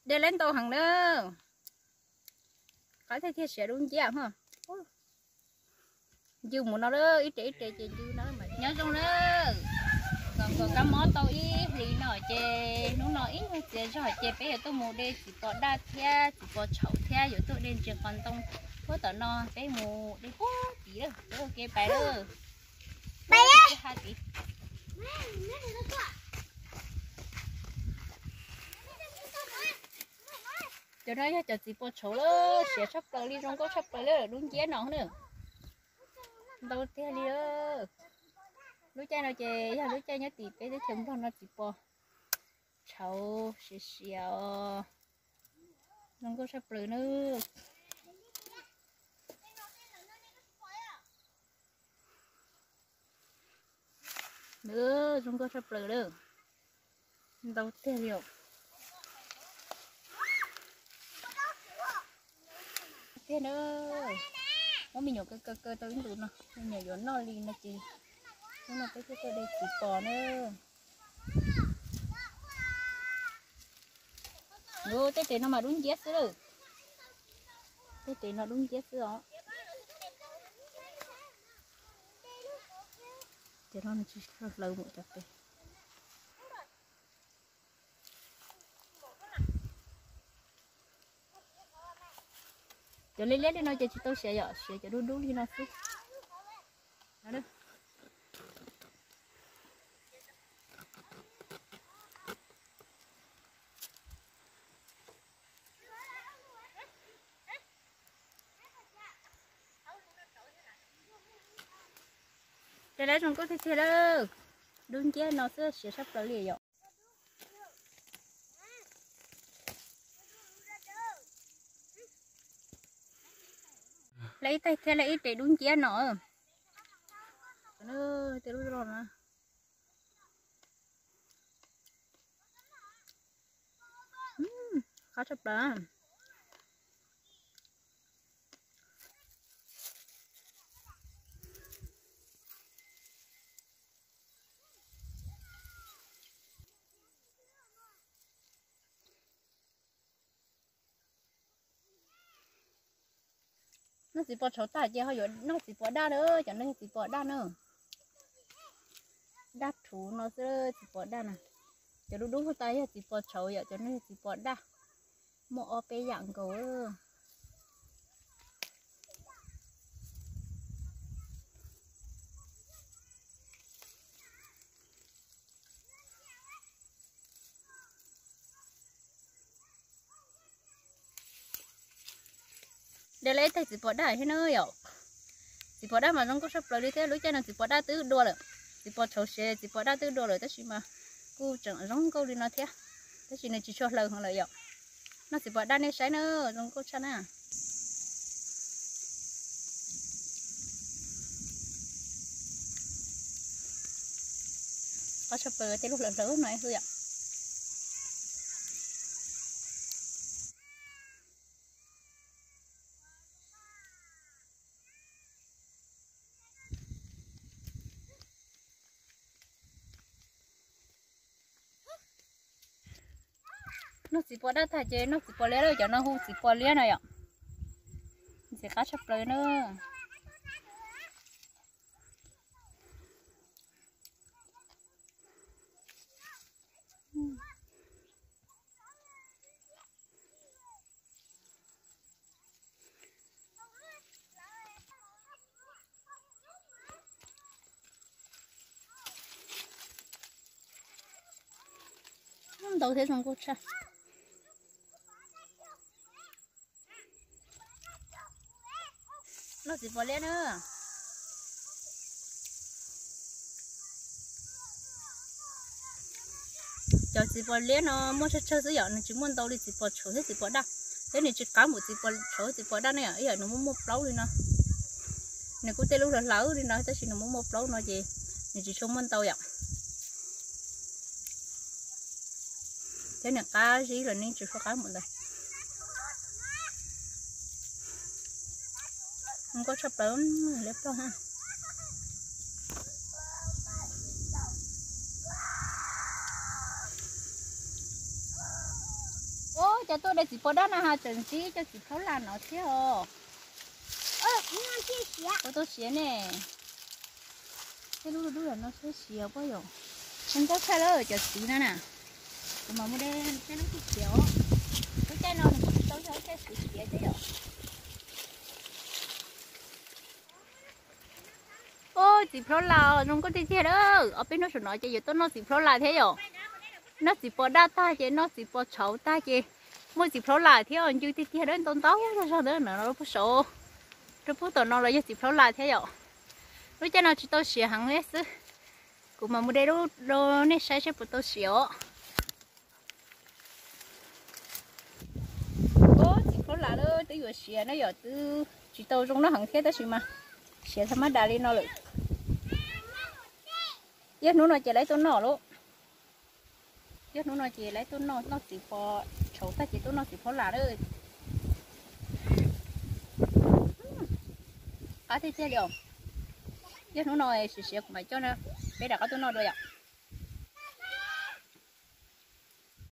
De lawv ntau heev na. Qab thiaj thiaj siav dub nciab ho. Ncw mus no lawm, ib re ib re ces ncw no. Nyob zoo lawm, kom kab mob tau ib hlis no ces hnub no ib nyuag txias zog ces peb yuav tuaj mus de txiv pos daj thiab txiv pos tshaum thiab yuav tuaj de ntsis qos ntoo. Puag tom no peb mus de puag tid lawm, peb ua ke pais lawm. Pais ha tid. Cov no yog cov txiv pos tshauv lawm, siav tshaj plaws li, zoo nkauj tshaj plaws lawm, dub nciab no na. Ntau tiag li. Lub caij no ces yog lub caij nyob tim peb teb chaws Nplog no txiv pos tshauv siav siav os. Zoo nkauj tshaj plaws na. Zoo nkauj tshaj plaws lawm. Ntau tiag li os. Tiag na. Muab me nyuam kaw kaw kaw tau ib ntus no, me nyuam yuav noj li no ces hnub no peb thiaj tuaj de txiv pos na. Tej tes no mas dub nciab xwb lawm. Tej tes no dub nciab xwb os. Ces no nws tsis hlawv mus cov tes. Cov liab liab li no ces tsis tau siav yom, siav cov dub dub li no xwb. Ces lawv zoo nkauj tiag tiag lawm, dub nciab no xwb siav tshaj plaws li yom. Lawv ib taig thiab lawv ib re dub nciab no. Tej lub zos no qab tshaj plaws. Noj txiv pos tshauv tag ces ho yuav noj txiv pos daj na, cov no yog txiv pos daj na. Daj rhuv no xwb txiv pos daj na. Cov dub dub tas yog txiv pos tshauv yom, cov no yog txiv pos daj. Muaj ob peb yam nkaus. De lawv ib taig txiv pos daj thiab na yom. Txiv pos daj mas zoo nkauj tshaj plaws li thiab, lub caij no txiv pos daj twb dua lawm. Txiv pos tshauv siav, txiv pos daj twb dua lawm tab sis mas kuj tseem zoo nkauj li no thiab. Tab sis nws tsis tshua hlaws heev lawm yom. Noj txiv pos daj nej saib na, zoo nkauj tshaj na. Qab tshaj plaws tej lub hlawv hlawv no xwb yom. Noj txiv pos daj tag ces noj txiv pos liab lawm, cov no hu txiv pos liab no yom. Ntxim qab tshaj plaws na. Ntau thiab zoo nkauj tshaj. Noj txiv pos liab na. Cov txiv pos liab no muaj tsawg tsawg xwb yom, nws tsis muaj ntau li txiv pos tshauv thiab txiv pos daj. Thiab nws tsis qab npaum txiv pos tshauv txiv pos daj na yom, ib yam nws muaj muaj plaub li no. Nws kuj tej lub hlawv hlawv li no tab sis nws muaj muaj plaub no ces nws tsis tshua muaj ntau yom. Thiab nws qab zib los nws tsis tshua qab npaum ntawd. Nkauj tshaj plaws li pog ha. Ub, Cov tuaj de txiv pos daj no ha, tseem ntsib cov txiv plhaub las no thiab os. Ua tau siav ne. Tej lub dub dub no thiab siav pob yom. Zoo nkauj tshaj lawm cov txiv no na. Kuv mam mus de tej lub twg siav os. Lub caij no nws kuj tsis tau yog lub caij siav siav thiab yom. Ub, txiv plhaub las zoo nkauj tiag tiag lawm. Ob peb hnub saum no ces yuav tuaj noj txiv plhaub las thiab yom. Noj txiv pos daj tag ces noj txiv pos tshauv tag ces muaj txiv plhaub las thiab os, ncw tiag tiag lawm, ntau ntau zog zog ntawd no rau pug saud, rau pug tom no los yog txiv plhaub las thiab yom. Lub caij no tsis tau siav heev li xwb. Kuv mam mus de lub rau nej saib seb puas tau siav os. Ub, txiv plhaub las lawm twb yuav siav na yom, twb tsis tau zoo noj heev thiab tab sis mas siav tha mab das li no lawm. Ib hnub no ces lawv tuaj noj lauj. Ib hnub no ces lawv tuaj noj, noj txiv pos tshauv tag ces tuaj noj txiv plhaub las lawm. Qab tiag tiag li os. Ib hnub no siav siav kuv mam coj peb rov qab tuaj noj dua yom.